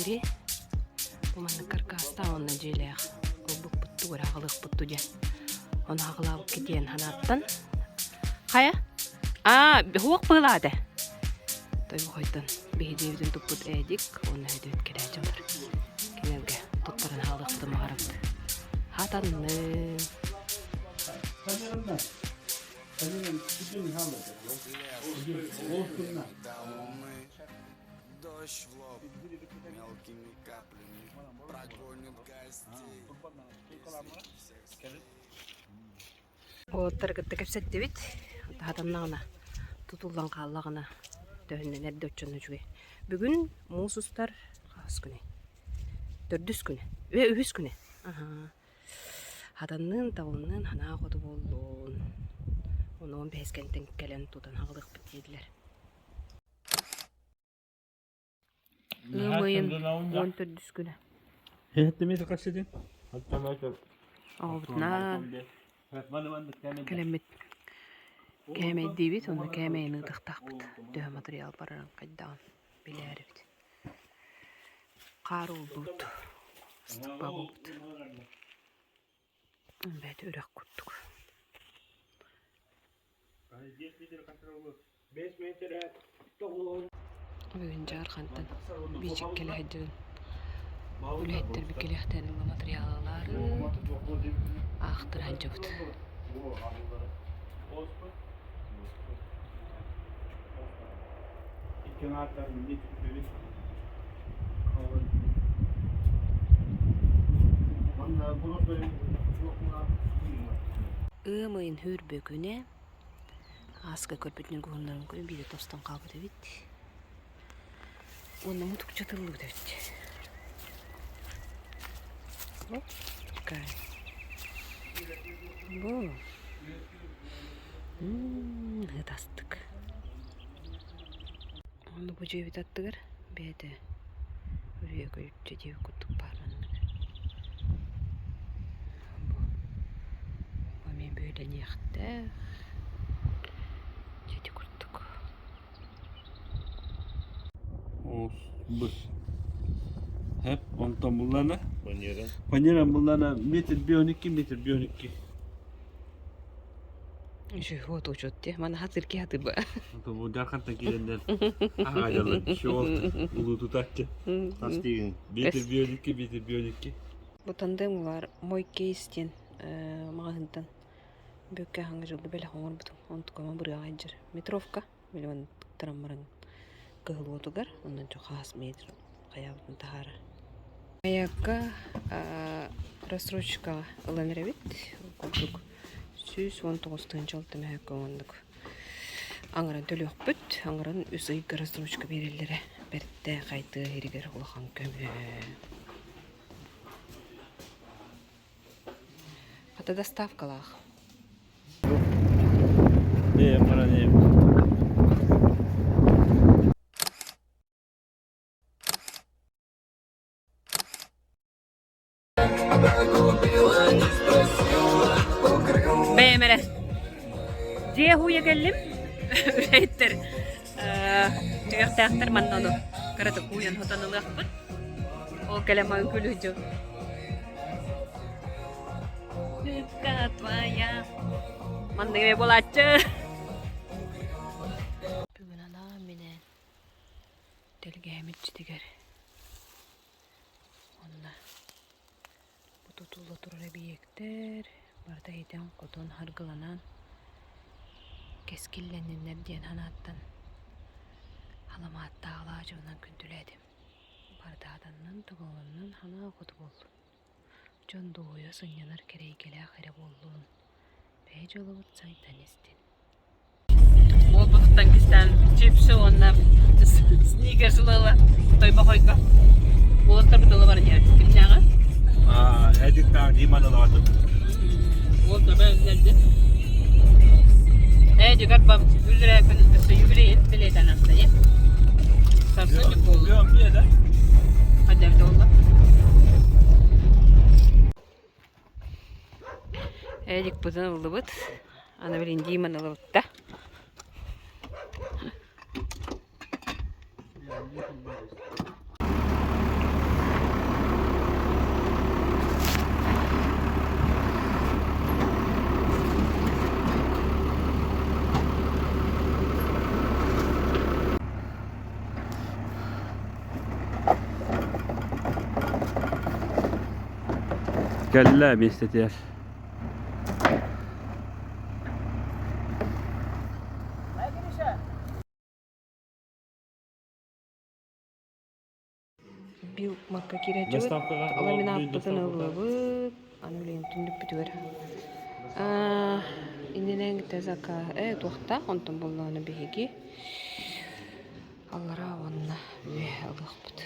Тимири бу маннык каркаастаах уонна дьиэлээх ылбыппыт тугу эрэ аҕалыахпыт дуу диэн. Ону аҕалаабыкка диэн санааттан хайа аа уох быһылаата Тойбохойтон биһи дьиэбитин туппут Эдик уонна Өдүөт кэлээччи олор. Кинилэргэ туттаран хаалыахпытын баҕарабыт. Хатанным. Дождь в лоб мелкими каплями прогонит гостей. Уолаттары кытта кэпсэттибит. Хатаннаҕына, тутуллан хааллаҕына, төһөннөн эрдэ оччону үчүгэй. Бүгүн муус устар хаһыс күнүй? Төрдүс күнэ. Үө, үһүс күнэ. Аһаа. Хатанныын, табылынныын санаа хоту буоллун. Онуон бэһискэнтэн кэлэн тутан хаалыахпыт диэтилэр. Ыам ыйын 14 күнэ. Оҕобутунаан кэлэммит кээмэйдиибит уонна кээмэйин ыытыахтаахпыт. Төһө матырыйаал барарын хайдаҕын билээрибит. Хаар ууллубут, ыстыкпа буолбут. Бэйэтэ үрэх курдук. Бүгүн Дьаархантан биичик кэлэ сылдьан үлэһиттэрбит кэлиэхтэрин ыла матырыйааллары аахтара сылдьабыт. Ыам ыйын сүүрбэ күнэ Ааска көрбүт ньургуһуннарын күн биирэ тостон хаалбыт эбит. Уонна мутукча тыллыбыт эбит. Оп, такая. Бу. Ытастык. Ону бу дьиэбит аттыгар бэйэтэ үрүйэ көйүччэ диэбит курдук баар маннык. Бу эмиэ бүөлэниэхтээх. Дьэ ити курдук. Hep онтон буллана. Фанера. Фанера буллана метр 1.12 метр 1.12. Вот учет те. Мана хатыр ки хатыба. Бу Жархантан киирэннэр аҕадьалар шоу улуутутааччы. Хас тиигин? Метр 1.12 метр 1.12. Бу тандем улар мой кейс диэн маҕаһыынтан бүккэ хаҥа дьылга бэлэх оҥорбутум. Онтукама бырыаҕа дьэр. Метровка миллион тыктаран баран кыһыл уотугар онон хаас метр хайаабытын таһаарар. Маякка рассрочкаҕа ылан эрэбит. Ол курдук 119 тыһыынча алта мөһөөккө оннук аҥарын төлүөхпүт. Аҥарын үс ыйга рассрочка биэрэллэрэ бэртээхэй тыа иһигэр улахан көмө. Хата доставкалаах. Бэйэм эрэ дьиэ уһуйа кэллим. Үлэһиттэр түгэхтээхтэр манна ону кыратык ууйан хотон ылыахпыт. Ол кэлэн маны күлүдьү. Улыбка твоя. Маннык эмэ буолааччы. Бүгүн анаан-минээн тэлгэһэм иччитигэр Уонна бу тутулла турар эбийиэктэр барыта иһитэн-хотон харгыланан кэскиллэнниннэр диэн санааттан аламааттаах алаадьыбынан күндүлээтим. Барыта хатаннын, тобулланнын санаа хоту буоллун. Дьон дуоһуйа сынньанар кэрэйгэлээх эрэ буоллун. Бэйэ дьолобут сайдан истин. Уолбутуттан кистээн чипсы уонна сникерс ыла-ыла Тойбохойго уолаттарбыт ыла баран иһэр. Кимнээҕи? Эдиктаах Диманы ылаҕатын. Уол төбө үллэрди. Ээ, дьүгэр бам үллэрээппин өссө юбилейин бэлиэтээн аста, е? Сарсын дьүк буолла. Бүөн бие да. Хадьар буолла. Эдикпытын ыллыбыт. Аны билин Диманы ылыбытта. Кэллэ миэстэтигэр. Бил макка киирээччибит, ламинаппытын ыллыбыт, аны билигин түннүкпүтүгэр иннинэн заказ туохтаах онтон буоллаҕына биһиги аллараа уонна үөһэ ылыахпыт.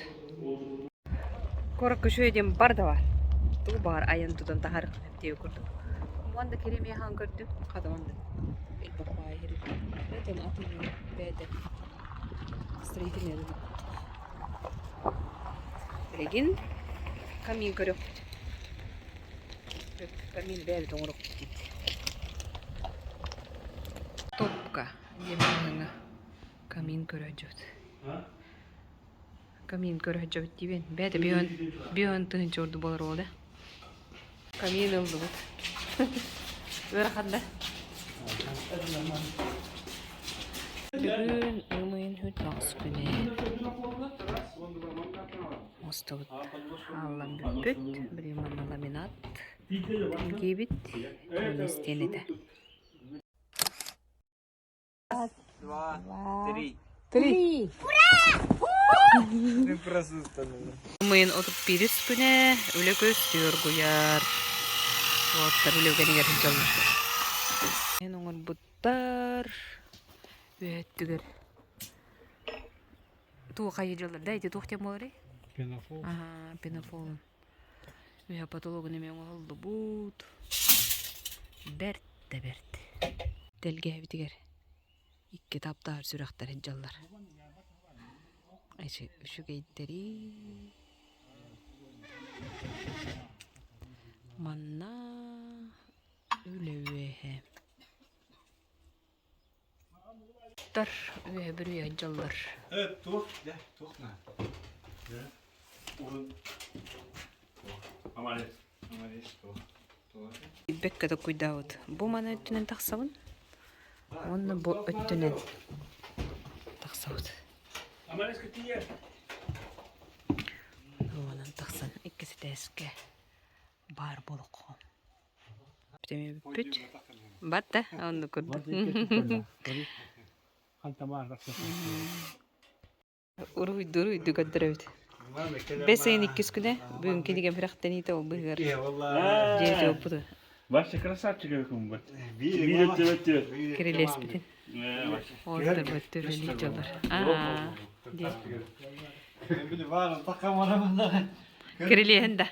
Куоракка үчүгэй диэн бар да бар. Тугу баҕар айан тутан таһаарыаххын сөп диэбит курдук. Уонна да кириэмийэ хаан көрдүм, хата уонна элбэх баай иһирин. Бэйэтин атыылыыр бэйэтэ строительный рынок. Билигин камин көрүөхпүт. Камин бэйэбит оҥоруохпут диит. Топка диэн маҕаһыыҥҥа камин көрөөччүбүт. Камин көрөөччүбүт диибин. Бэйэтэ бион тыһыынча орду буолар уол да. Камин ыллыбыт. Ыарахан да? Бүгүн ыам ыйын 8 күнэ. Мостубут ааллан бүппүт. Билигин манна ламинат тэлгиибит. Уонна истиэнэтэ. Два, три. Три. Ты просто Мыйын 31 күнэ үлэ көстүү оргуйар. Уоттар үлэ үгэнигэр сылдьаллар. Эн оҥорбуттар үөһэттүгэр туох айыы дьаллар да ити туох диэн буоларый? Пенофол. Аха, пенофол. Үөһэ потологун эмиэ оҥоһуллубут. Бэрт да бэрт. Тэлгэһэбитигэр икки таптаһар сүрэхтэр сылдьаллар. Эчи үчүгэйдэрий. Манна үлэ үөһэ. Тар үөһэ бүрүйэ сылдьаллар. Туох, дьэ, туох на. Урун. Амарес. Амарес туох. Бэккэ токуйдаабыт. Бу маны өттүнэн тахсабын. Уонна бу өттүнэн тахсабыт. Уонан тахсан иккис этээскэ баар буолуоххун. Бүппүт. Батта, оннук курдук. Уруһуйдуур көрдөрөбүт. Бэс ыйын иккис күнэ бүгүн кинигэм сүрэхтэниитэ ол быһыгар дьиэ оппуту. Вася красавчик какой Биир өттү Кирилиэспитин. Оттор бөттөр үлэлии Аа, Кирилиэһин да.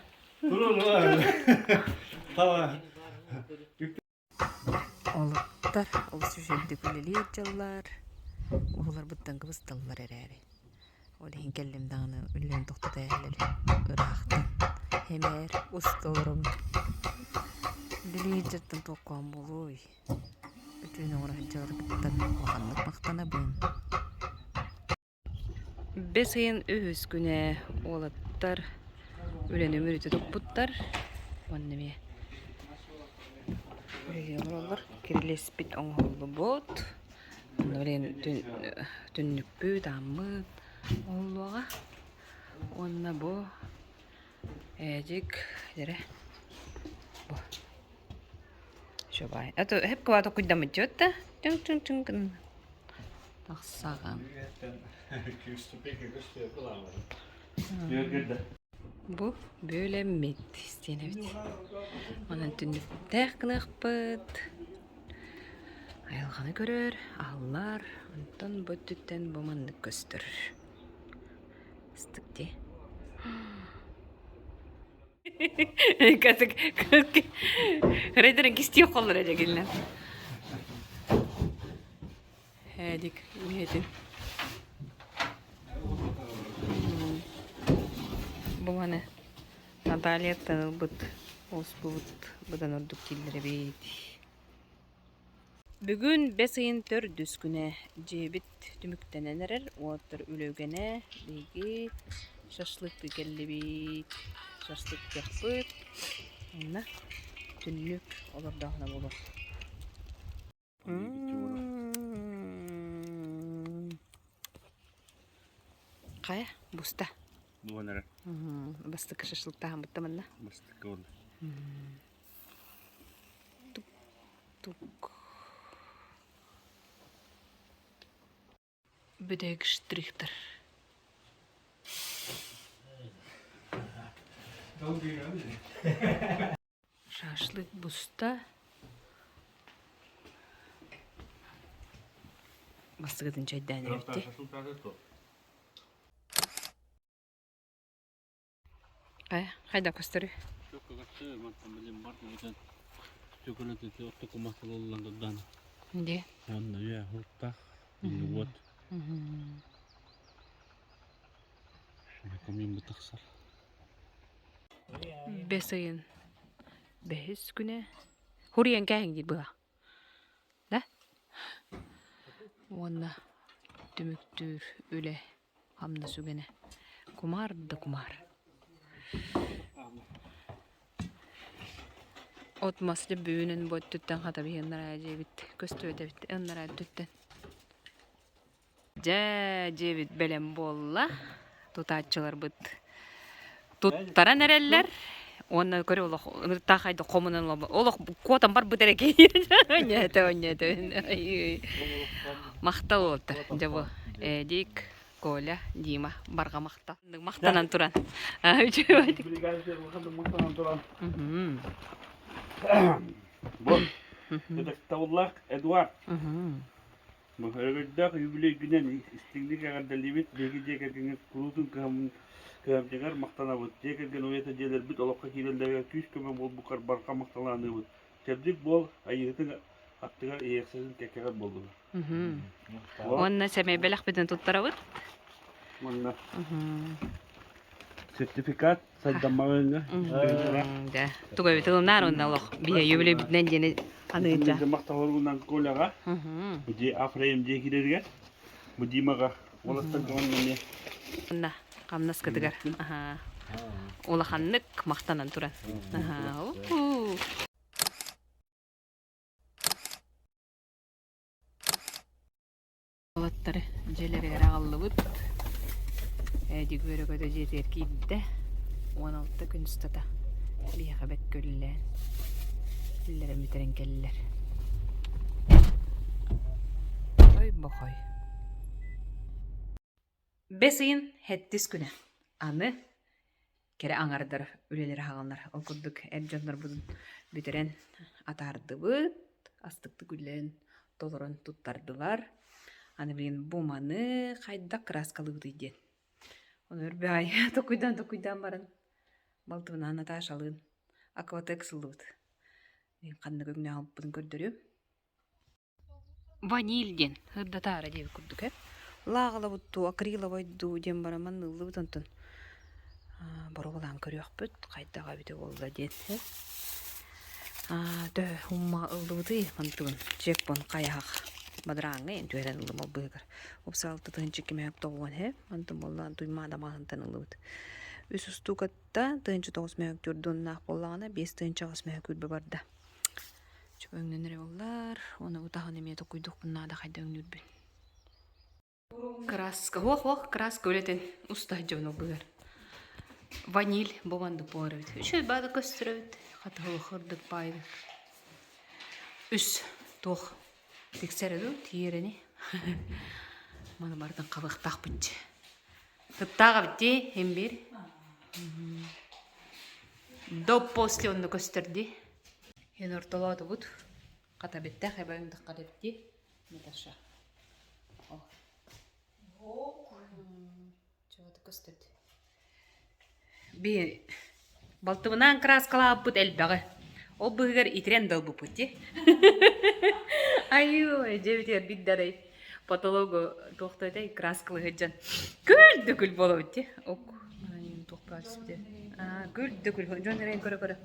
Олуттар олус үчүгэйдик үлэлиир дьаллар, уһуларбыттан кыбысталлар эрээри. Ол иһин кэллим даҕаны үлэлээн тохтото иһэллэр ыраахтан. Эмээр уста олоробун. Үлэлиир дьонтон туоххаан буолуой? Үтүөнү оҥоро сылдьалларыттан улаханнык махтанабын. Бэс ыйын үһүс күнэ уолаттар үлэни үмүрүтэ туппуттар уонна эмиэ үлэлии олороллор. Кирилиэспит оҥоһуллубут. Онно билигин түннүкпүт, ааммыт оҥоһуллуоҕа. Уонна бу Ээдьик дьэрэ бу Шубай. А то хеп кыбаата куйдамыччыт да чыҥ-чыҥ-чыҥ гын тахсаҕын. Бу бүөлэммит истиэнэбит. Онон түннүктээх гыныахпыт. Айылҕаны көрөр, аһыллар. Онтон бу өттүттэн бу маннык көстөр. Ыстык дии. Рейдерин кистиэх холлор эдэгиллэн. Эдик миэтин. Бу маны Натальяттан ылбыт оспубут быдан ордук дииллэр эбит. Бүгүн бэс ыйын төрдүс күнэ. Дьиэбит түмүктэнэн эрэр, уоттар үлэ үгэнэ. Биһиги шашлыктыы кэллибит. Шашлыктыахпыт. Онно түннүк олордоохуна буолуо. Хайа, буста. Буолан эрэр. Бастакы шашлыктааһын бутта манна. Бастакы буолла. Тук. Бүтэһик штрихтар. Шашлык буста. Бастыгытын чайдаан эрэбитти. Хайда көстөрүй? Де. Бэс ыйын бэһис күнэ. Хуруйан кээһиҥ диир быһа. Да? Уонна түмүктүүр үлэ хамнас үгэнэ. Кумаар да кумаар. От мас дьэ бүгүнэн бу өттүттэн хата биһиэннэрээ дьиэбит көстүбэт эбит ыннараа өттүттэн. Дьэ, дьиэбит бэлэм буолла. Тутааччыларбыт туттаран эрэллэр. Уонна көрө олох ыныртаах хайда хомунан олох куотан барбыт эрэ киһи. Ньээтэ, ньээтэ. Махтал уолтар. Дьэ бу Эдик, Коля, Дима барҕа махтал. Махтанан туран. Махтанан туран. Бу ытыктабыллаах Эдуард. Өрөгөйдөөх үбүлүөйгүнэн истиҥник эҕэрдэлиибит, биһиги дьиэ кэргэҥҥит куруутун кыһамньыгар махтанабыт. Дьиэ кэргэн уйата дьиэлэрбит олоххо киирэллэригэр күүс-көмө буолбуккар барҕа махталааныыбыт. Чэбдик буол, айыыһытыҥ аттыгар иэйэхситин кэккэҕэр буоллулар. Уонна сэмэй бэлэхпитин туттарабыт. Манна сертификат сайдаммаҕыҥҥа Да. Туга эбит ылынаар уонна олох биһи юбилейбитинэн диэни аныыта. Махталларынан Коляҕа, бу дьиэ Афрейм дьиэ киирэригэр, бу Димаҕа уолаттар дьон Онна хамнаскытыгар улаханнык махтанан туран. Уолаттары дьиэлэригэр аҕаллыбыт. Эдик үөрэ-көтө дьиэтигэр киирдэ. 16 күн устата биһиэхэ бэккэ үлэлээн, үлэлэрин бүтэрэн кэллилэр. Ой бохой. Бэс ыйын сэттис күнэ. Аны кэрэ аҥардар үлэлэрэ аһаҕаллар. Ол курдук эр дьоннорбутун бүтэрэн атаардыбыт, астыктык үлэлэрин толорон туттардылар. Аны билигин бу маны хайдах кырааскалыыбытый диэн. Ону өрбөҕөй токуйдаан-токуйдаан баран балтыбынаан Наташалыын акватекс ыллыбыт. Мин ханнык өҥнөөх ылбыппытын көрдөрүөм. Ваниль диэн сырдатаары диэбит курдук ээ. Лааҕылабыт дуу, акриловай дуу диэн баран манныыллыбыт онтон боруобалаан көрүөхпүт хайдах эбитэ буолла диэн төһө умма ыллыбытый мантыбын чекпон хайаһах бадарааҥҥа эн түһэрэн ыллым ол быыһыгар упсаалта тыһыынча кимэһэк тоҕуон һэ мантын буолла туймаада маҕаһыынтан ыллыбыт үс устуукатта 1009 мөһөк дьурдуннаах буоллаҕына 5 8 мөһөк үрбэ барда Чугас өҥнөнөр эрэ буоллар, уонна утаҕын эмиэ токуйдуохпун наада хайда өҥнүүрбүн. Краска, уох-уох, краска үлэтин уста сылдьабын ол быыһыгар. Ваниль бу маннык буолар эбит. Үчүгэй баада көстөр эбит. Хатыһылых ырдык баайдык. Үс туох тиксэр дуу тиэрэни. Маны барытын хабыахтаахпыт. Сыттаах эбит дии, имбирь. До после онно көстөр дии. Эн ортолоотубут. Хата биттээх эбэҥ даххат эбит дии, Наташа. О. Чего-то көстөр дии. Би балтыбынаан краскалаабыппыт элбэҕи. Ол быыһыгар итирэн да ылбыппыт дии. Айыы, дьиэбитигэр биирдэ потологу туохта этэй краскалыы сылдьан күл да күл буолабыт дии. Ок, туох баар түспүтэ. Күл да күл дьон эрэн көрө-көрө.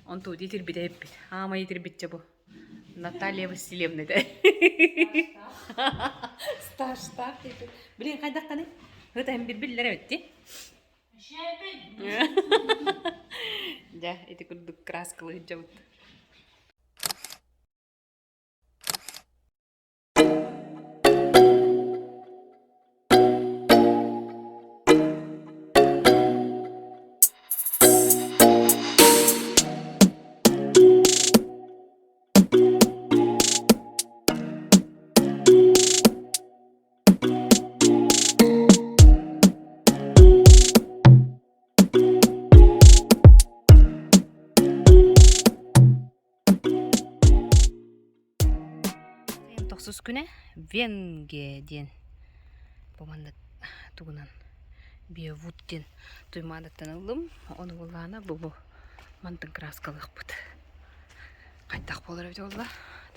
Онту итирбитэ эппит. Аамай итирбитчэ бу. Наталья Васильевна этэ. Стажтаах диэти. Блин, хайдахханый? Ыта бир биллэр эбит дии. Дьэ, ити курдук краскалыы сылдьабыт. Тохсус күнэ Венге диэн бу маннык тугунан Биовуд диэн Туймаадаттан ыллым. Ону буллаана бу бу мантан краскалыахпыт. Хайдах буолар эбит буолла?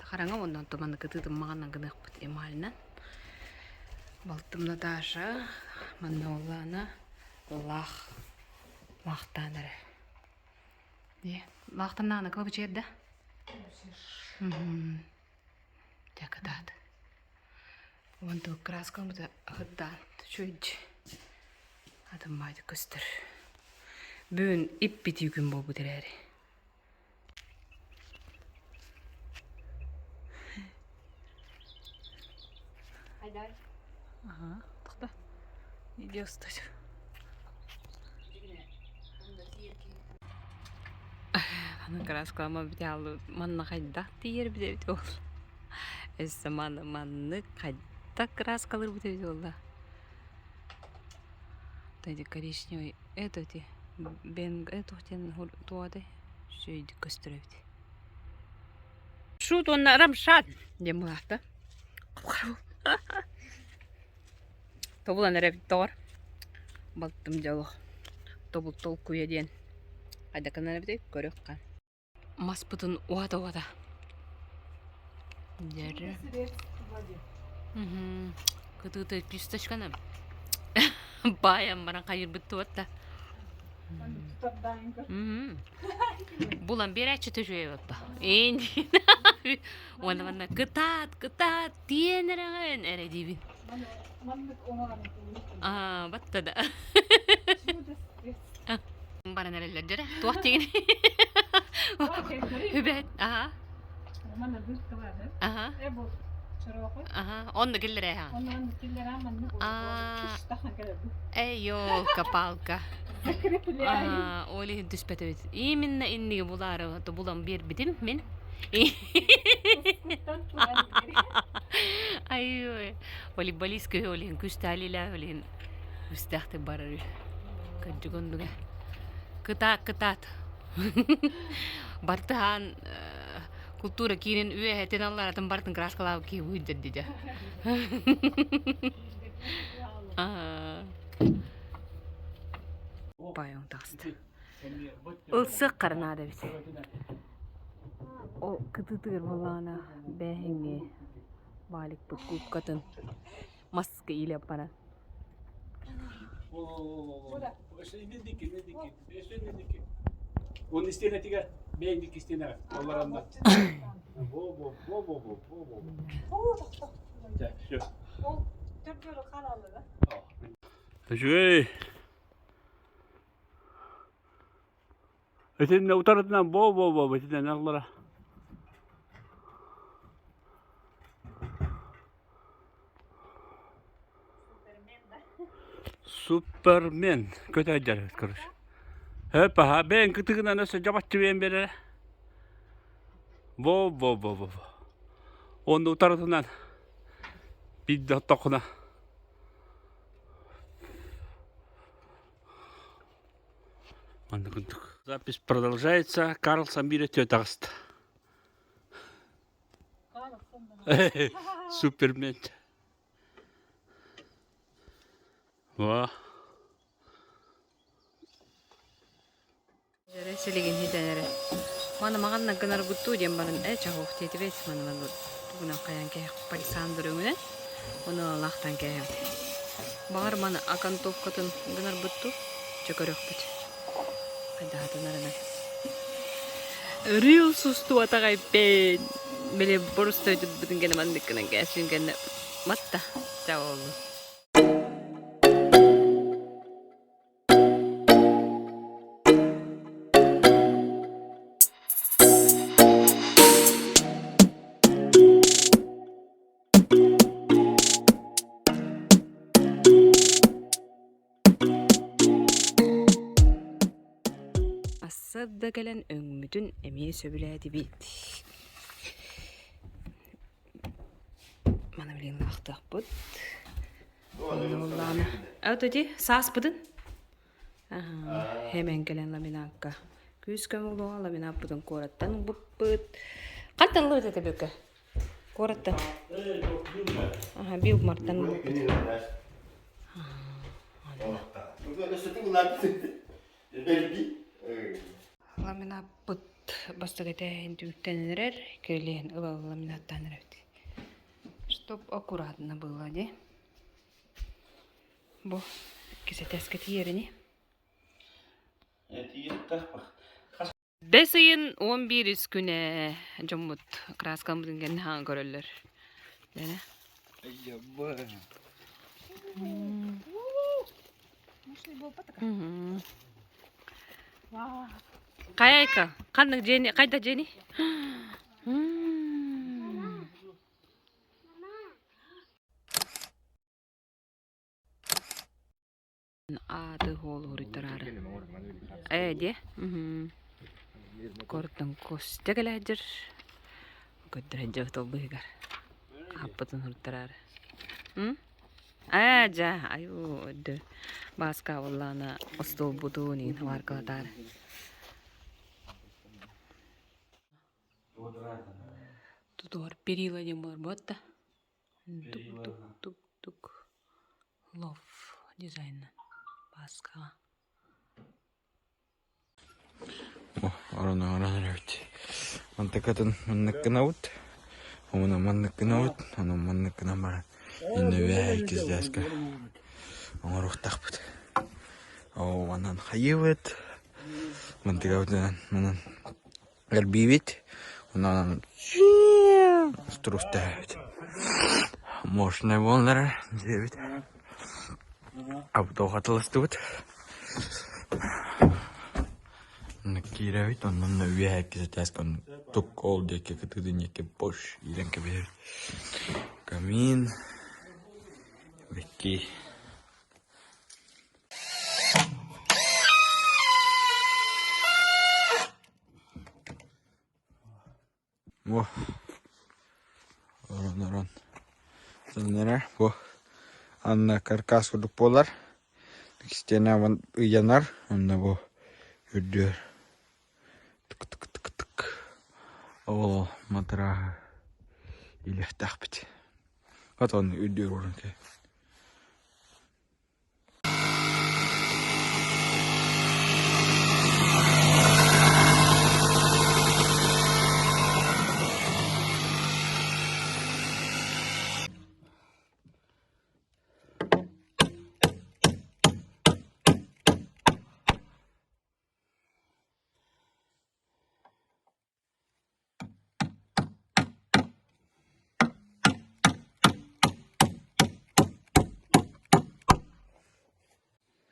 Хараҥа уонна онтон маннык ытыытын маҕанан гыныахпыт эмалынан. Балтым Наташа манна буоллаана лаах лаахтаан эрэ. Дии лаахтаннаҕына кылабычыйар да? Дьэ кытаат. Уонна краскабыт ыһырдаан үчүгэйдик атын баайдык көстөр. Бүгүн ип-итии күн буолбут эрээри. Ага, тохто. Иди устать. Аны краскалама бүтэ манна хайдах тиийэрбит эбит ол. Өссө маны маннык хайдах краскалыырбыт эбит буолла. Эти коричневый это эти бен это диэн туодай үчүгэйдик көстөр эбит. Шут уонна Рамшат диэн булаата. Тобулан эрэ тоҕор. Балтым дьоло. Тобул толкуйа диэн. Хайдакынан эбитий көрүөххэ. Маспытын уата-уата. Дьэрэ. Кытыыта кисточканы баайан баран хайырбыт туотта. Булан биэрээччи төчүөй баппа. Ээн Уонна манна кытаат, кытаат, тиэн эрэҕин эрэ диибин. Аа, батта да. Баран эрэллэр дьэрэ. Туох диигин? Үбэт. Аха. Аха. Аха. Онно киллэрэ Аа. Эй, ёлка-палка. Ол иһин түспэт эбит. Именно инниги булаары булан биэрбитим мин. Ай, волейболист кыһы ол иһин күстээлилээх ол иһин күстээхтик барар үһү. Кырдьык оннуга. Кытаат, кытаат. Бартыһаан култуура киинин үөһэтин алларатын барытын краскалаабыт киһи буйдар дидэ. Паайон таҕыста. Ылсыах наада эбит. Ол кытыытыгар буоллаҕына бээһиҥҥи валикпыт кубкатын маска иилэн баран. Он истиэнэтигэр бэйдик истиэнэҕэ олоронно. Во-во-во-во-во-во. Все. Үчүгэй. Итиннэ утарытынан бо-бо-бо итинэн аллара. Супермен көтөйдер короче. Хөп аха бэйэн кытыгынан өссө дьабаччы бэйэн берere. Во-во-во-во. Онно утарытынан биирдэ оттоххуна Маннык курдук. Запись продолжается. Карлсон биир өттүө таҕыста. Супермен. Во. Дьэрэ силигин хитэн эрэ. Маны маҕанна гынаргыттуу диэн баран ээ чаһуох диэтибэт маны маны тугунан хайаан кэһэх Александр өҥүнэн ону алаахтан кээһэбит. Баҕар маны окантовкатын гынарбыттуу чэ көрүөхпүт. Хайдаһатынарынан. Рил сустуатаҕай бэйэн били борустойдурбутун кэнэ маннык гынан кээсин кэннэ матта ча буоллун. Ассыарда кэлэн өҥмүтүн эмиэ сөбүлээтибит. Маны билигин лаахтыахпыт. Онно От ити сааспытын Хэмэн кэлэн ламинакка күүс көмө улуга ламинаппытын куораттан ылбыппыт. Хантан ылбыт этэ бүкэ? Куораттан. Аха, Билмартан булбут. Ламинаппыт бастакы этээһин түмүктэнэн эрэр, кирилиэһин ыла ламинаттаан эрэбит. Чтоб аккуратно было, дии. Бу кисэтээскэ тиийэрини. Бэс ыйын 11 күнэ дьоммут краскаммытын кэннэ хаҥа көрөллөр. Хайайка, ханнык дьиэни, хайда дьиэни? Ааты хуолуһуруйтараары. Ээ диэ. Кордон Костя кэлээдьэр. Көрдөрөн дьэ толбуһугар. Ааппытын хуруттараары. Ээ дьэ айуу өддө Бааска буоллаҕына остуолбутун иин хабааркалатаары. Тутуһар перила диэн буолар буотта. Тук-тук-тук-тук. Лов дизайна Бааскаҕа. Орон оҥорон эрэбит. Мантыкатын маннык гынабыт. Омуна маннык гынабыт. Онон маннык гынан баран иннэ үөһэ иккис оҥоруохтаахпыт. Оо, манан хайыыбыт. Мантыкабытынан манан Эрбиибит, онон устуруустаабыт. Мощный буоллар диэбит. Абдохатыластыбыт. Киирэбит, онон үөһэ иккис тук ол диэки кытыытын диэки бош иирэн кэбиһэбит. Камин, бикки. Бу орон орон эрэ бу анна каркас курдук буолар стена ыйанар онно бу үрдүөр тык тык тык тык ол матраһы илиэхтээхпит вот он үрдүөр орон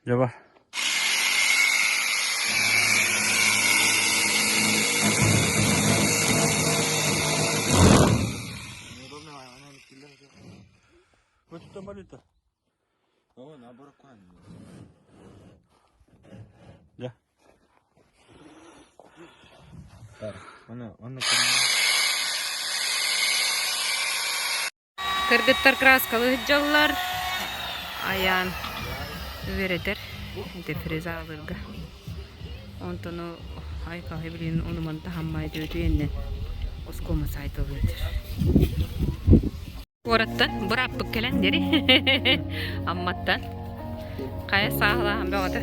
Дьаба. Дьэ. Кыргыттар краскалыы сылдьаллар. Айаан үөрэтэр ити фрезалыырга. Онтон айкаһы билин онуман таһаммай үтүөннэн оскуома сайтылыыр. Куораттан бырааппыт кэлэн диэри Амматтан хайа сааһылааһын бөҕөтө.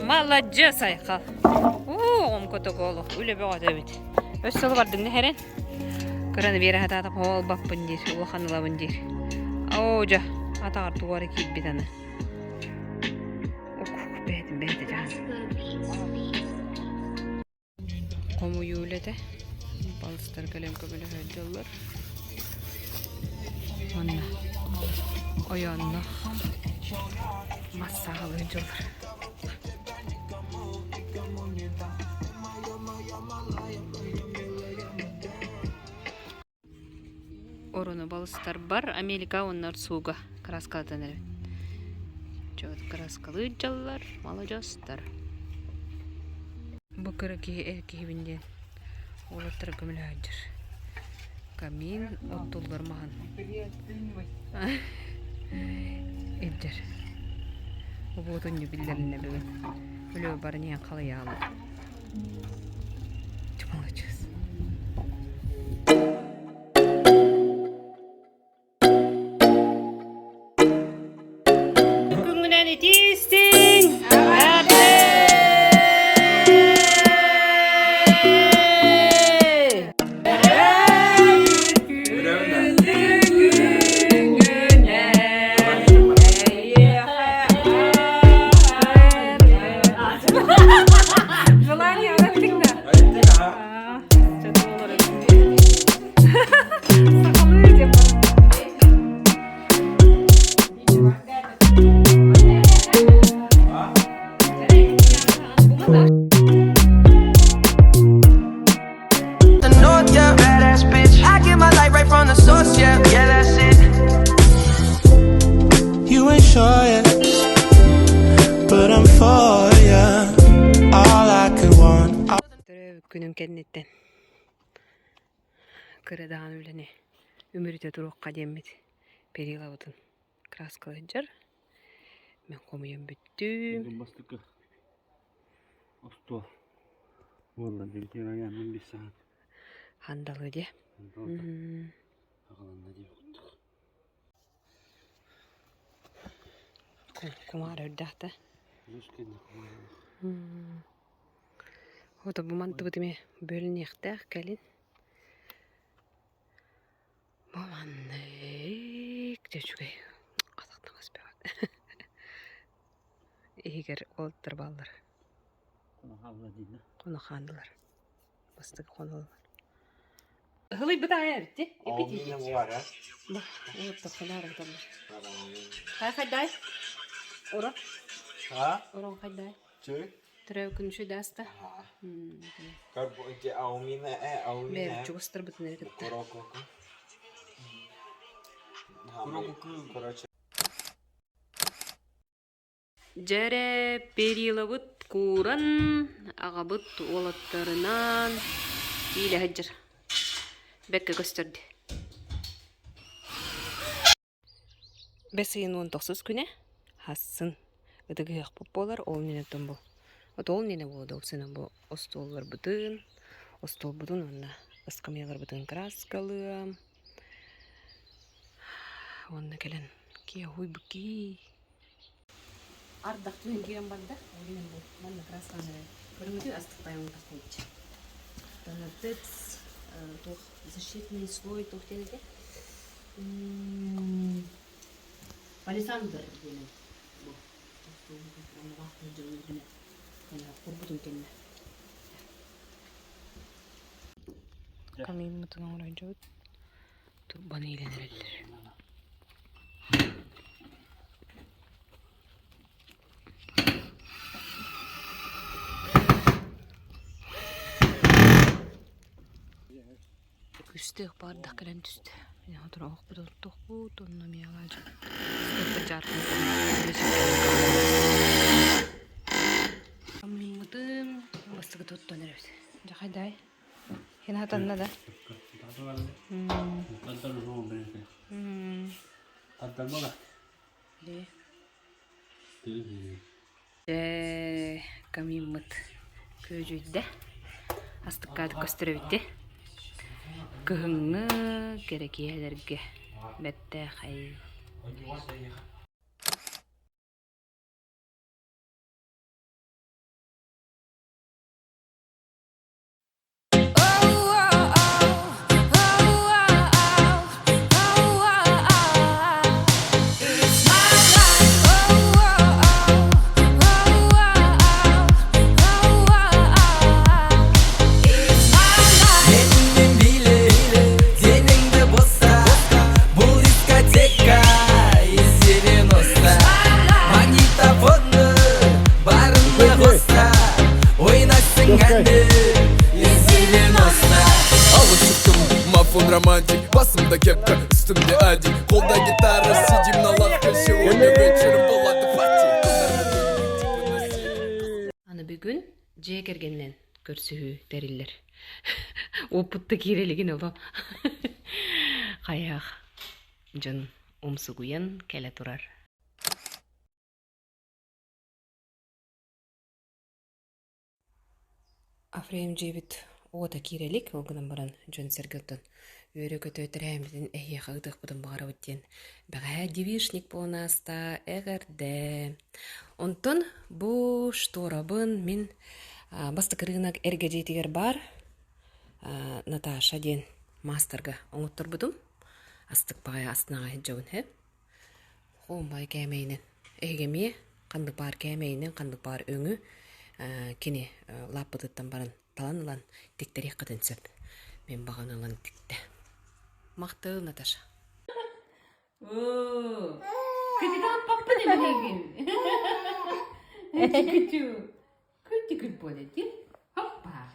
Маладьыас Айхал. Уу, оҕом котоку олох үлэ бөҕөтө эбит. Өс сылы бардыҥ нэһэрэн. Кыраны биэрэ сатаата буолбаппын диир, улахан ылабын диир. Оо, дьэ, атаҕар тугу эрэ киирбит аны. Ук, бэйэтин бэйэтэ дьаһан. Хомуйуу үлэтэ. Балыстар кэлэн көмөлөһө сылдьаллар. Уонна ойооннох мас сааһылыы сылдьаллар. Орону балыстарбар Америка уонна Арсуга краскалатан эрэбит. Чуот краскалыы дьаллар, маладьыастар. Бу кыра киһи эр киһибин диэн уолаттар көмөлөһө сылдьар. Камин оттуллар маһын. Илдьэр. Убуотунньу биллэринэ бүгүн. Үлэ баран иһэн халыйаалар. Маладьыас. итиистиҥ! Желание Сахалыы диэн The north, yeah, badass bitch. I get my light right from the source, yeah, yeah, that's it. You ain't sure yet, but I'm for ya. All I could want. Төрөөбүт күнүм кэнниттэн кыра даҕаны үлэни үмүрүтэ туруохха диэммит перилабытын краскалыыр Мин хомуйан бүттүм. Бүгүн бастакы остуол буолла дьиҥ мин саҥа Хандалы дии. аҕаланна диэх курдук. Кумаар өрдөөх да. Үс кэннэ кумаарылах. Ото бу мантыбыт эмиэ бөлүнүөхтээх кэлин. Бу маннык дьэ үчүгэй атахтан аспаҕат. Иһигэр уолаттар бааллар. Хоно хааллылар. Бастакы хоноллор. Ыһылыйбыт аайа эбит дии. Уоттар хоноор Хай хайдай? Ура. Урон хайдай? Төрөө күн даста. Бэйэбит чугастарбытын эрэ кытта. Дьэ эрэ перилабыт кууран, аҕабыт уолаттарынаан иилэ сылдьар. Бэккэ көстөрдө. Бэс ыйын уон тохсус күнэ хассын ытыгыһыахпыт буолар ол иннинэ бу вот ол иннинэ буолуо уопсайынан бу остуолларбытын остуолбутун уонна ыскамыйаларбытын кырааскалыам уонна кэлэн киэһуйбуккий Ардах түһэн киирэн барда ол иһин бу манна кырааскалаан эрэр көрүҥүтүн астыктайан тахсыбычча Тонатыц туох защитный слой туох диэн этэ Палисандр диэн бу курбутун кэннэ Камиммытын оҥоройдьубут турбаны иилэн эрэллэр Күстээх баардах кэлэн түстэ. Мин сотору оһохпут оттуохпут, онно эмиэ алаадьы Аммытын бастакы туттан эрэбит. Дьахайдай. Хин хатанна да? Дьэ, камиммыт күөдьүйдэ. Астыккаатык көстөр эбит дии. Кыһыҥҥы кэрэ киэһэлэргэ бэртээхэй. Менімен биле, денеңді боса Бұл дискотека из 90 Магнитофонды барынды қоса Ойнайсың әнді из 90 Алып шықтым мафон романтик Басымда кепка, үстімде ади Қолда гитара, сидим на лавке Сегодня вечером болады пати Аны бүгүн дьиэ кэргэнинэн көрсүһүү тэриллэр. Уоппутта киирэ илигин оло. Хайах дьон умсугуйан кэлэ турар. Афрейм дьиэбит уота киирэ илик, ол гынан баран дьон-сэргэ оттон Үөрэ-көтө тэрээһиммитин эһиэхэ ыытыахпытын баҕарабыт диэн бэҕэһээ девичник буолан ааста, эҕэрдэ! Онтон бу шторабын мин бастакы рынок эргэ дьиэтигэр баар Наташа диэн маастарга оҥотторбутум. Астык баҕайы астынаҕа сылдьабын һэ. Хоомбай кээмэйинэн. Эһиги эмиэ ханнык баар кээмэйинэн, ханнык баар өҥү кини лааппытыттан баран талан ылан тиктэриэххитин сөп. Мин баҕаны ылан тиктэ. Махтал, Наташа. Кытытаппаппын эмиһигин. Күтү. Күтү буола дии. Хоппа.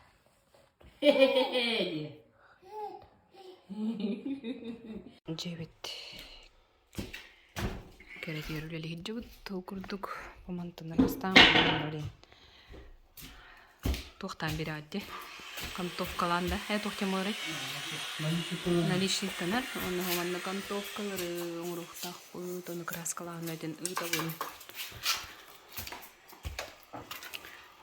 Дьиэбит кэрэтигэр үлэлиир дьыбыт ол курдук мантан ырастаан блин туохтаан бирэҕит дии окантовкалаан да ээ туох темаларый наличниктанар уонна манна окантовкалары оҥоруохтаахпыт ону краскалаан этин ыытабын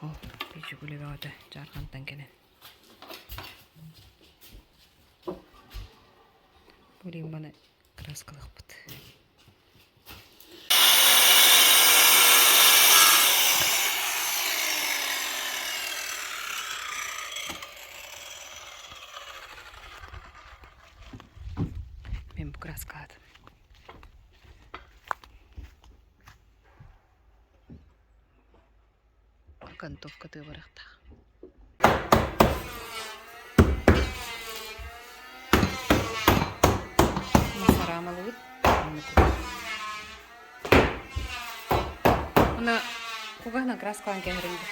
ол печүгүлэ бөҕөтө дьаархантан кэлэн Блин, маны краскалыахпыт. Мен бу краскалаатым. Окантовка тыа барыахтаах. Мараамалыбыт. Уна кугаһынан краскалаан кэһэринди.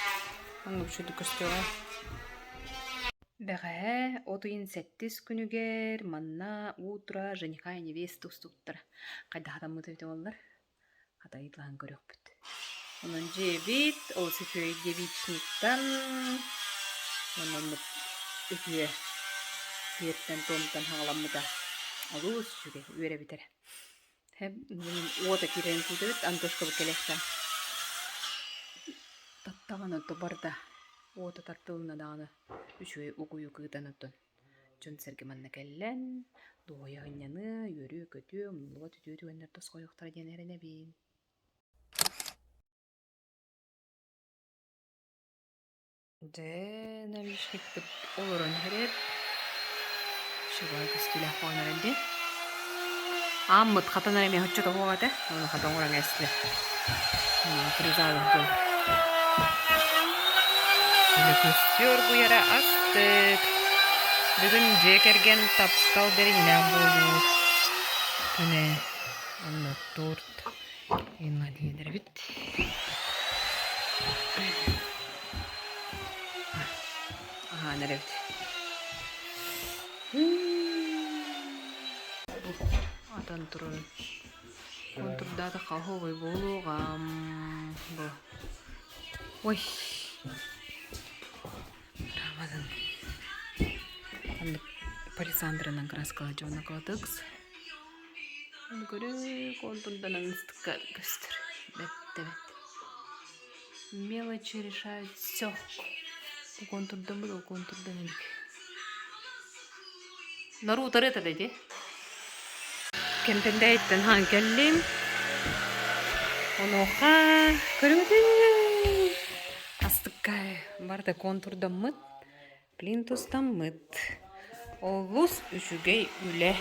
Оннук үчүгдүк көстүөҕэ. Бэҕэһээ от ыйын сэттис күнүгэр манна утро жениха и невеста устубуттара. Хайдах атаммыт эбитэ буоллар? Хатайытылаһан көрүөхпүт. Онон дьиэбит олус үчүгэй девичниктан уонна оннук үтүө сиэртэн-туомтан хаҕаламмыта олус үчүгэй үөрэбит эрэ. Уота киирэрин күүтэбит, Антошкабыт кэлиэхтээх. Таттаҕына барда уота тартылынна даҕаны үчүгэй угуйу кыытан оттон Дьон-сэргэ манна кэллэн, дуоһуйа сынньаныа, үөрүө-көтүө, умнуллубат үтүө түгэннэр тосхойуохтара диэн эрэнэбин. Дьэ, наличникпыт олорон иһэрэр. Чугай көстүүлээх буолан эрэр дии. Ааммыт хатан эрэ эмиэ оччо тоһуох этэ. Ону хата оҥорон эстилэр. Фрезалар дьон. Үлэ оргуйара астык. Бүгүн дьиэ кэргэн таптал бэриҥнээх буолуу күнэ. Онно торт инвалидербит. Аһаан эрэбит. Атан туран Контурдаатахха оһуобай буолуоҕа. Бу. Ой. Рамадан. Оннук палисандрынан краскала дьоно кылатыкс. Көрө контурданан ыстыкка көстөр. Бэттэ бэт. Мелочи решают все. Контурдаммыт ол контурдан илик. Норуутары это ди. Кэмпэндээйиттэн хаан кэллим. Онуоха көрүҥүтүн астыкка барыта контурдаммыт, плинтустаммыт. Олус үчүгэй үлэ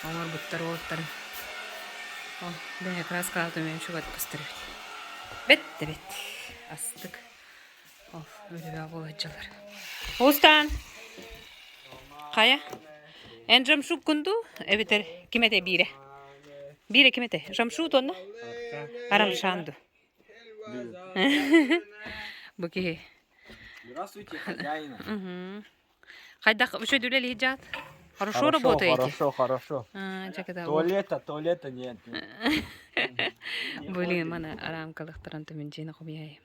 оҥорбуттар уолаттарым. Ол бэйэ краскалаатым үчүгэй көстөр эбит. Бэт да бэт. Астык. Ол үлэбэ буолаччылар. Устан! Хайа? Эн жамшуккун дуу? Эбэтэр ким этэ биирэ? Биирэ ким этэ? Жамшут уонна? Арамшан дуу? Бу киһи. Здравствуйте, хозяина. Угу. Хайдах үчүгэй үлэлиир дьаат? Хорошо работаете? Хорошо, хорошо. А, чакада. Туалета, туалета нет. Блин, маны арамкалыктаран түмүн дьиэни хомуйай.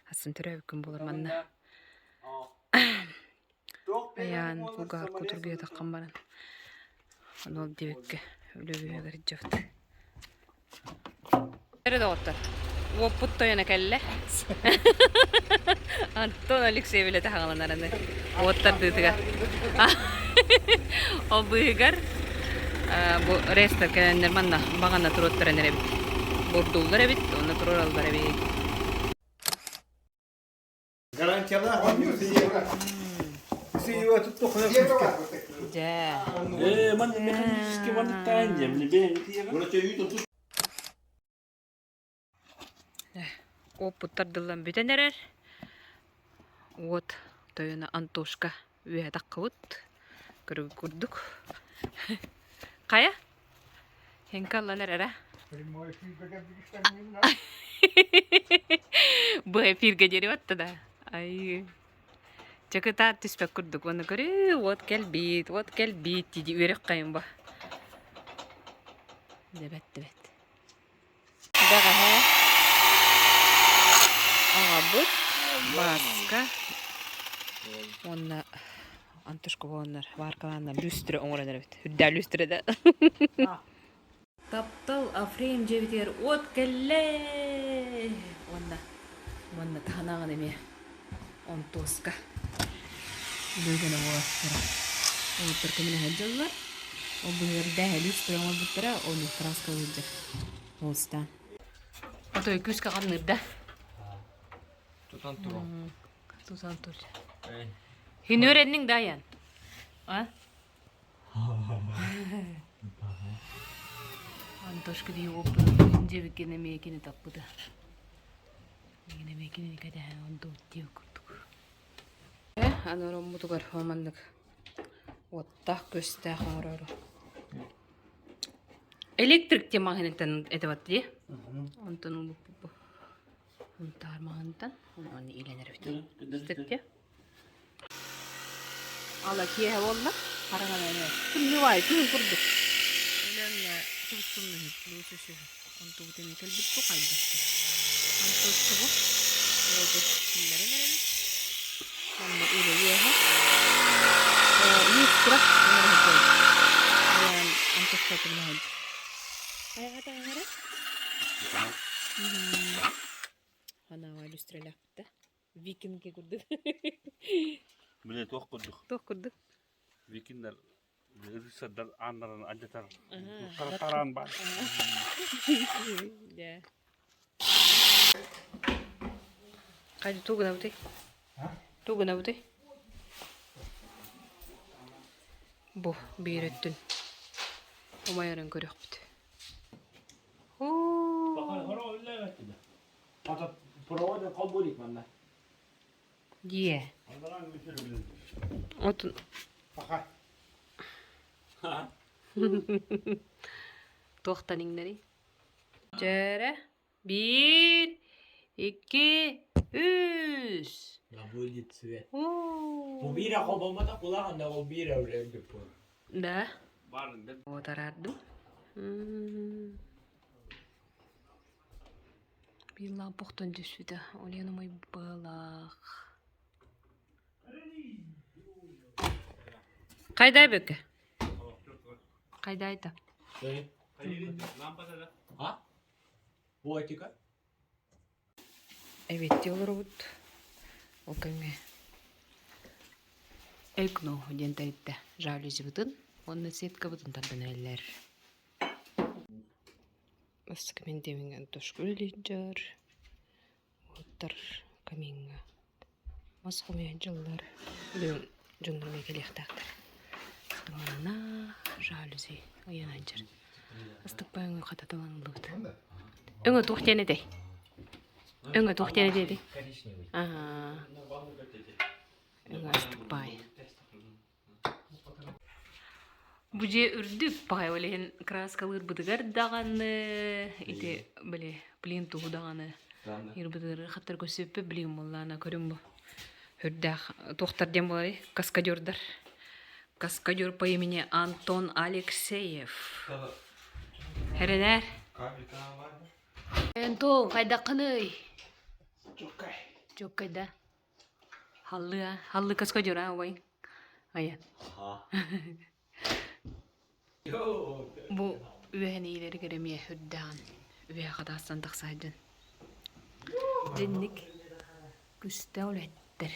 Атын төрөөбүккүн буолар манна. Айаан кулгааҕар кутургуйа таххан баран ону ол диэбиккэ үлэ үөһүгэр дьабыт. Эрэ доҕоттор, уоппут тойоно кэллэ. Антон Алексеев үлэтэ хаҥаланараны уот тардыытыгар. Ол быыһыгар бу рестор кэлэннэр манна баҕана туруоттаран эрэбит. Бурдуллар эбит, онно туруораллар эбит. Гарантиялаах Дьэ. Ээ, манна механический манныктаан диэм, Уоппут тардыллан бүтэн эрэр. Уот тойоно Антошка үөһэ таххыбыт. Көрүгү курдук. Хайа? Хинкаллан эрэрэ. Бу эфиргэ диэри батта да. Ай. Чакытаат түспэт курдук. Уонна көрүү, уот кэлбит, уот кэлбит дии үөрэх хайын ба. Дэбэт, дэбэт. Бэҕэһээ аҕабыт Бааска уонна Антошка буоланнар бааркалааннар люстра оҥорон эрэбит. Үрдээх люстра да. Таптал Афрейм дьиэбитигэр уот кэллэ! Уонна уонна таһынаҕын эмиэ Онтуоска Бүгүнэ уолаттара уолаттар көмөлөһө дьыллар. Ол быһыырда люстра оҥорбуттара, ону краска сылдьар холустаан. Отой күүскэ хамныырда. Тутан тур. Тутан тур. Хинүөрэнниҥ да айан? А? Антошка дии уоппут дьиэбиккин эмиэ кини таппыта. Миигин эмиэ кинини кэтэһэн онтубут диэбит курдук. Э, аны ороммутугар маннык уоттаах-күөстээх оҥорору. Электрик те маҕаһыыныттан этэ бат дии. Онтон ылбыппыт. Унтаар маҕаһыынтан оны илэнэр эбит. Истэттэ. Ала киэһэ буолла. Хараҥа эмиэ. Тымныы күн курдук. Өлөҥҥө субустумнаһы плюс үсү. Онтубут эмиэ кэлбит бу хайдахтар. Антошкабы уоту киллэрэн эрэбит. Манна үлэ үөһэ. Люстра оҥоро Айаан Антошка көмөлөһөн. Айаҕа таҥара. Ханаава люстралаахпыта. Викинги курдук. Били туох курдук? Туох курдук? Викиннэр рыцардар ааннарын алдьатар тараан баар. Дьэ. Хайда тугу гынабытый? Тугу гынабытый? Бу биир өттүн умайарын көрүөхпүт. Проводын холбуулик манна. Дьиэ. Отун. Паха. Туохтан иҥнэрий? Дьэрэ. Биир, икки, үс. Будет цвет. Бу биирэ холбоммотох булаҕын да ол биирэ үрдүк буолар. Да. Вот араардым. Биир лампа охтон түспүтэ. Ол умай быалаах. Хайда бүккэ? Хайда айта? А? Буотика? Эбиэттии олоробут. Ол кэмҥэ Экно диэн тэрилтэ жалюзибытын уонна сеткабытын тардан эрэллэр. Бастакы мин диэмиҥ Антошка үлэлиир уоттар камиҥҥа мас хомуйан дьыллар бүгүн дьоннорум эмиэ кэлиэхтээхтэр. Манна жалюзи ыйанан дьэр. Астыкпай өҥө хататылан ыллыбыт. Өҥө туох диэн этэй? Өҥө туох диэн этэй? Аа. Өҥө астыкпай. Бу дьиэ үрдүк баҕайы ол иһин кырааскалыырбытыгар даҕаны ити били плинтуһу даҕаны ирбытыгар хаттар көрсүөппүт билигин буоллаҕына көрүҥ бу үрдээх туохтар диэн буоларый каскадердар каскадер по имени Антон Алексеев Эрэнээр Антон хайдаххыный Чуккай. Чуккай да Халлыа, халлы каскадера убай. Айа. Бу үөһэниилэригэр эмиэ үрдэҕин үөһэ хатаастан тахса сылдьан. Дьинник күстэ үлэттэр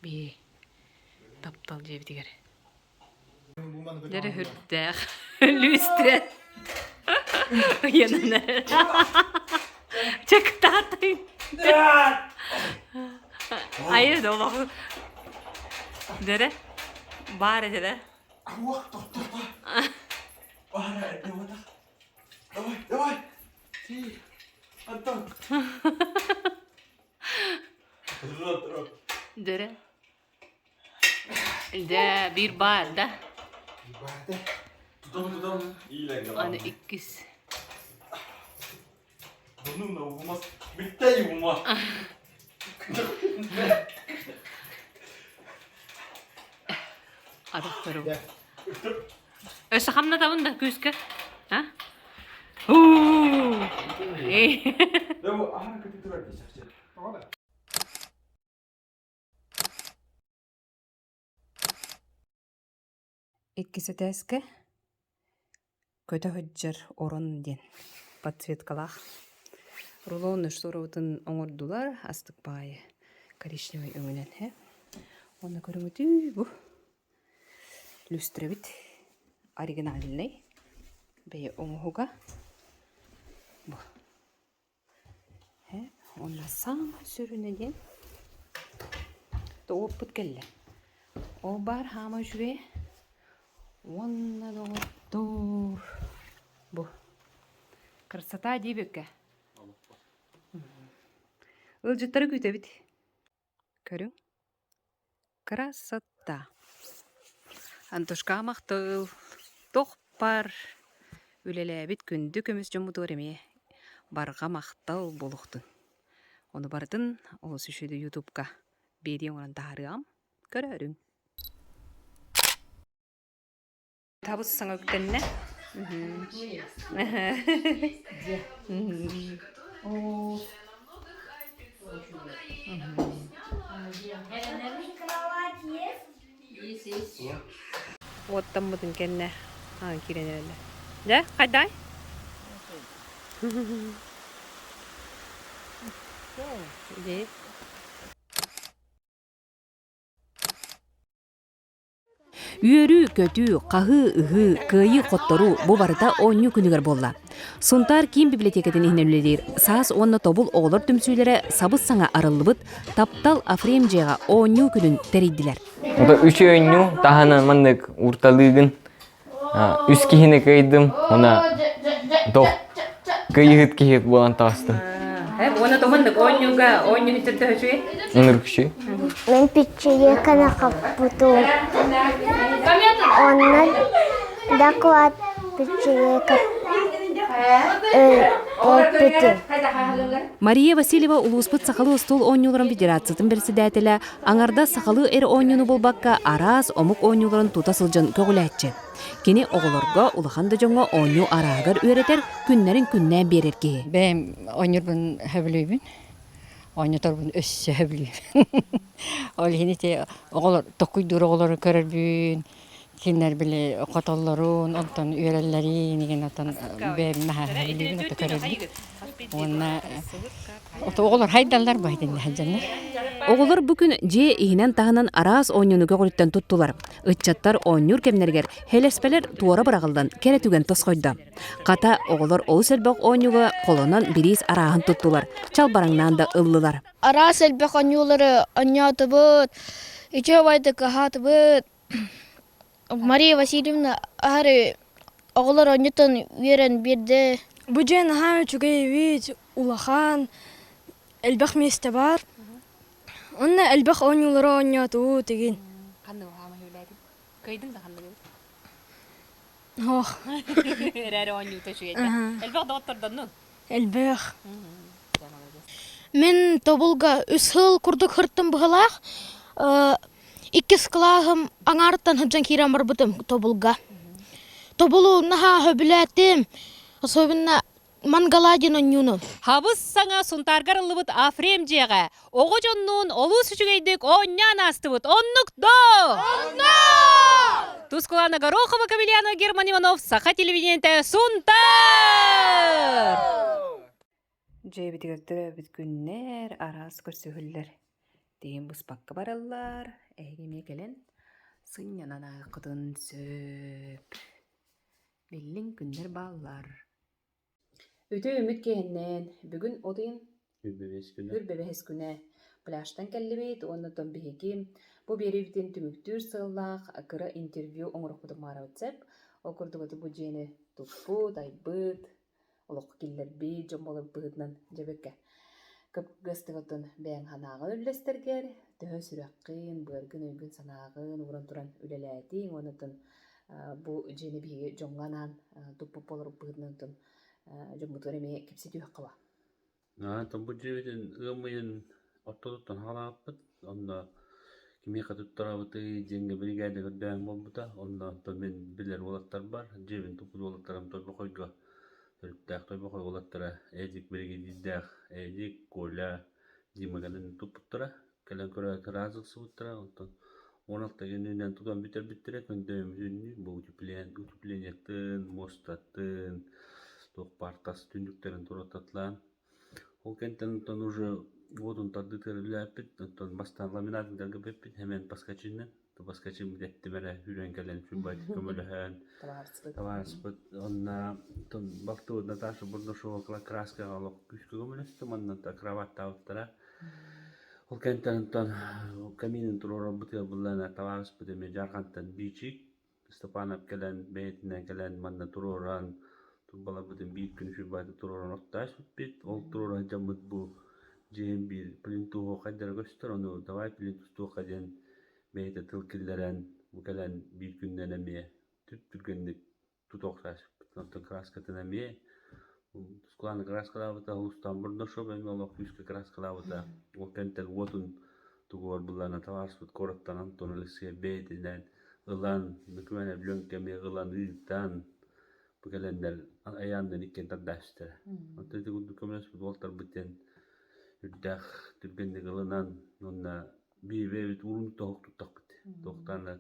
биһи таптал дьиэбитигэр. Дьэрэ хүрдээх. Лүүстэ. Ыйанан эрэр. Чэ кытаатый. Айы да олох. Дьэрэ. Баар этэ да. Уох, тохто, Баар этэ, Давай, давай. Ти. Антон. Дьэрэ. Дьэ, биир баар да. Тутам тутам иилэн Аны иккис. Bunun da olmaz. Bitti yuma. Атахтарым. Өссө хамнатабын да күүскэ. А? Уу! Bu ahara kötü verdi. Иккис этээскэ көтө сылдьар орон диэн подсветкалаах рулон шторабытын оҥордулар астык баайы коричневай өҥүнэн ээ уонна көрүҥүтүй бу люстрэбит оригинальнай бэйэ оҥоһуга бу Уонна саамай сүрүнэ диэн уоппут кэллэ. Ол баар хаама үчүгэй уонна доҕоттоор бу красота диэбиккэ Ыалдьыттары күүтэбит. Көрүҥ. Красота. Антошкаҕа махтал. Тохпар үлэлээбит күндү көмүс дьоммутугар эмиэ барҕа махтал буолуохтун. Ону барытын олус үчүгэй ютубка биэрии оҥорон таһаарыаҕым. Көрөөрүҥ. Табыс саҥа үктэннэ. Уоттаммытын кэннэ аан киирэн эрэллэр. Дьэ, хайдай? Дии. Үөрүү-көтүү, хаһыы-ыһыы, кыайыы-хотторуу бу барыта оонньуу күнүгэр буолла. Сунтаар киин библиотекатын иһинэн үлэлиир Саас уонна Тобул оҕолор түмсүүлэрэ сабыс-саҥа арыллыбыт Таптал Афрем дьиэҕэ оонньуу күнүн тэрийдилэр. Үч оонньуу таһынан маннык урталыыгын үс киһини кыайдым уонна дох кыайыһыт киһи буолан таҕыстым. Уонна томаннык оонньууга оонньуу төһөчүй? Ынырыкчы. Мен печеньеканы хаппытым. Онно доклад печеньека эппитим. Мария Васильева улууспут сахалыы остуол оонньууларын федерациятын председателэ аҥардас сахалыы эр оонньууну булбакка араас омук оонньууларын тута сылдьан көҕүлээччи. Кини оҕолорго, улахан да дьоҥҥо оонньуу арааһыгар үөрэтэр, күннэрин күннээн биэрэр киһи. Бэйэм оонньуурбун сөбүлүүбүн. Оонньоторбун өссө сөбүлүүбүн. Ол иһин ити оҕолор токуйдуур оҕолору көрөрбүн, кинилэр били хотоллорун, онтон үөрэллэрин игин отон бэйэм наһаа сөбүлүүбүн ото көрөрбүн. Уонна оҕолор хайдаллар бу итиннэ сылдьаннар. Оҕолор бу күн дьиэ иһинэн-таһынан араас оонньууну көҕүлүттэн туттулар. Ыччаттар оонньуур кэмнэригэр һэлэспэлэр туора быраҕыллан кэрэ түгэн тосхойдо. Хата, оҕолор олус элбэх оонньууга холонон бириис арааһын туттулар, чалбараҥнаан да ыллылар. Араас элбэх оонньуулары оонньоотубут, үчүгэйдик аһаатыбыт. Мария Васильевна аһары оҕолор оонньотон үөрэн биэрдэ. Бу дьиэ наһаа үчүгэй эбит, улахан, элбэх миэстэ баар. Онно элбэх оонньуулары оонньоотубут игин. Ханна хаама хүлээтин? Кыайдыҥ да ханна Ох. Эрээри оонньуута үчүгэйдэ. Элбэх доҕоттордоннуҥ? Элбэх. Мин Тобулга үс сыл курдук сырыттым быһыылаах. Иккис кылааһым аҥаарыттан сылдьан киирэн барбытым Тобулга. Тобулу наһаа сөбүлээтим. Особенно Мангала диэн оонньууну. Хабыс саҥа Сунтаарга арыллыбыт Афрем дьиэҕэ оҕо дьоннуун олус үчүгэйдик оонньоон аастыбыт. Оннук доо! Оннук! Тускулана Горохова, Камильяна Герман Иванов, Саха телевидениетэ Сунтаар! Дьиэбитигэр төрөөбүт күннэр араас көрсүһүүлэр тиһин быспакка бараллар. Эһиги эмиэ кэлэн. Сынньанан ааһыаххытын сөп. Биллиҥ күннэр бааллар. Үтүө үмүт киэһэннээн, бүгүн от ыйын Үрбэбэһис күнэ пляжтан кэллибит уонна оттон биһиги бу биэриибитин түмүктүүр сыаллаах кыра интервью оҥорохпутун баҕарабыт сөп. Ол курдук ити бу дьиэни туппут, айбыт, олоххо киллэрбит дьон буолар быһыытынан дьэбэккэ кып-кыгастык оттон бэйэҥ санааҕын үллэстэргэр, төһө сүрэххин, быаргын, өйгүн-санааҕын ууран туран үлэлээтиҥ уонна оттон бу дьиэни биһиги дьоҥҥо анаан туппут буолар быһыытынан оттон дьоммутугар эмиэ кэпсэтиэххэ ба. Оттон бу дьиэбитин ыам ыйын ортотуттан саҕалаабыппыт. Онно кимиэхэ туттарабытый диэҥҥэ биригээдэ көрдөөн буолбута. Онно оттон мин билэр уолаттарбар, дьиэбин туппут уолаттарым Тойбохойго төрүттээх Тойбохой уолаттара Эдик биригэдьиирдээх Эдик, Коля, Дима кэлэн туппуттара. Кэлэн көрөөт ыраас ылсыбыттара. Онтон 16 күнүнэн тутан бүтэрбиттэрэ. Күндөйүмүтүннүү бу утеплениетын, муостатын, туох баар тас түннүктэрин туруортатылаан. Ол кэнниттэн онтон уже уотун тардыытыгар үлэлээппит. Онтон бастаан ламинатын тэлгэппиппит, эмэн паскачиннан. Паскачин эттим эрэ үүрэн кэлэн сүрбайдык көмөлөһөн табаарыспыт уонна оттон балтыбыт Наташа Бурнашова краскаҕа олох күүскэ көмөлөстө манна кроваттаабыттара Ол кэнниттэн онтон каминын туруорарбытыгар буллаҕына табаарыспыт эмиэ Дьаархантан Биичик Степанов кэлэн бэйэтинэн кэлэн манна туруоран турбаларбытын биир күн үчүгэйдик туруоран оттоон испиппит. Ол туруора сылдьаммыт бу дьиэм биир плинтуһу хайдара көстөр, ону давай плинтустуохха диэн бэйэтэ тыл киллэрэн бу кэлэн биир күнүнэн эмиэ түп-түргэнник тута охсооччуппут. Онтон краскатын эмиэ Тускулааны краскалаабыта, Устан Бурнашов эмиэ олох күүскэ краскалаабыта. Ол кэнниттэн уотун тугугар буллаҕына табаарыспыт куораттан Антон Алексеев бэйэтинэн ылан, документ пленка эмиэ ылан ыытан, бу кэлэннэр айааннан иккиэн тардааччытара. Онтон ити курдук көмөлөспүт уолтарбыт диэн үрдээх түргэнник ылынан уонна биир бэйэбит уурун тоһук туттахпыт. Туохтаан да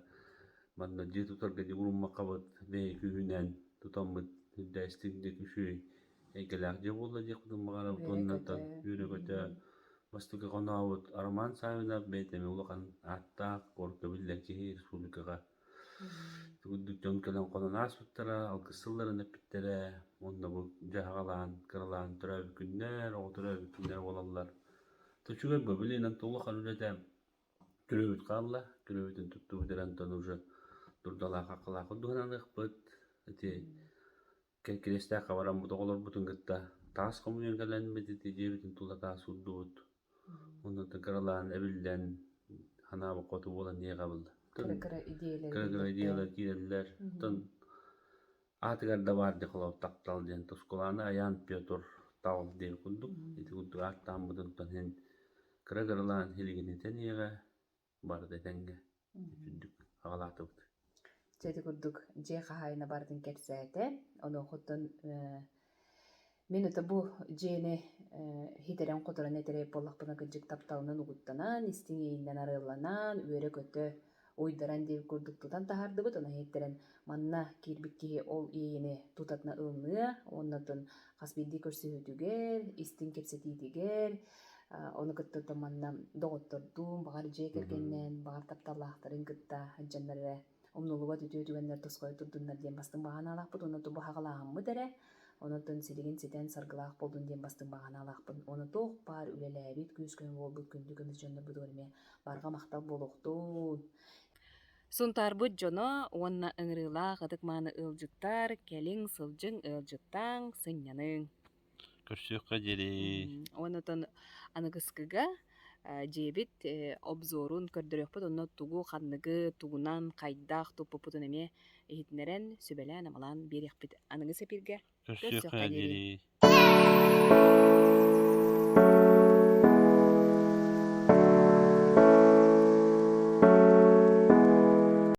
манна дьиэ тутарга дии ууруммаккабыт бэйэ күүһүнэн тутаммыт үрдээстик үчүгэй эйгэлээх дьиэ буолла диэхпитин баҕарабыт уонна үөрэ-көтө бастакы хонообут Роман Савинов бэйэтэ эмиэ улахан ааттаах куоракка биллэр киһи республикаҕа курдук дьон кэлэн хонон ааспыттара, алгыс сылларын эппиттэрэ уонна бу дьэ аҕалаан кыралаан төрөөбүт күннэр, оҕо төрөөбүт күннэр буолаллар. Үчүгэй бу билигин улахан үлэтэ Күрүөбүт хаалла, күрүөбүтүн туттубут эрэ онтон уже дурдалаах-хаххалаах курдук Ити кириэстээххэ бараммыт оҕолорбутун кытта таас хомуйан кэлэммит ити дьиэбитин тула таас уурдубут. Онон кыралаан эбиллэн ханаабыт хоту буолан иэҕэбил. Кыра-кыра идиэйэлэр Кыра-кыра идеялар киирэллэр. Оттон Аатыгар да баар дии холобур таптал диэн Тускулааны Айаан Петр Тал диэн курдук ити курдук ааттааммытын иһин кыра-кыралаан илигинитэн иэҕэ барыта этэҥҥэ үрдүк аҕалаатыбыт. Дьэ ити курдук дьиэ хаһаайына барытын кэпсээтэ. Онуохуттан мин ото бу дьиэни хитэрэн-хоторон этэрэй буоллахпына кырдьык тапталынан угуттанан, истиҥ иэйиинэн арыалланан, үөрэ-көтө уйдаран диэбит курдук тутан таһаардыбыт. Ону иһиттэрэн манна киирбит киһи ол иэйиини тутатына ылыныа уонна оттон хас биирдии көрсүһүүтүгэр, истиҥ кэпсэтиитигэр, ону кытта оттон манна доҕоттордуун, баҕар дьиэ кэргэнинэн, баҕар тапталлаахтарын кытта сылдьаннар эрэ умнуллубат үтүө түгэннэр тосхойо турдуннар диэн бастыҥ баҕанаалаахпыт уонна тубу хаҕалааһыммыт эрэ онон силигин ситэн саргылаах буоллун диэн бастыҥ баҕанаалаахпын уонна туох баар үлэлээбит күүс-көмө буолбут күндү көмүс дьоннорбутугар эмиэ барҕа махтал буолуохтун Сунтаарбыт дьоно уонна ыҥырыылаах ытык-мааны ыалдьыттар кэлиҥ, сылдьыҥ, ыалдьыттааҥ, сынньаныҥ. Көрсүөххэ диэри. Уонна оттон аныгыскыга дьиэбит обзорун көрдөрүөхпүт, онно тугу, ханныгы, тугунан, хайдах туппуппутун эмиэ иһитиннэрэн, сүбэлээн-амалаан биэриэхпит аныгыс эпииргэ. Көрсүөххэ диэри.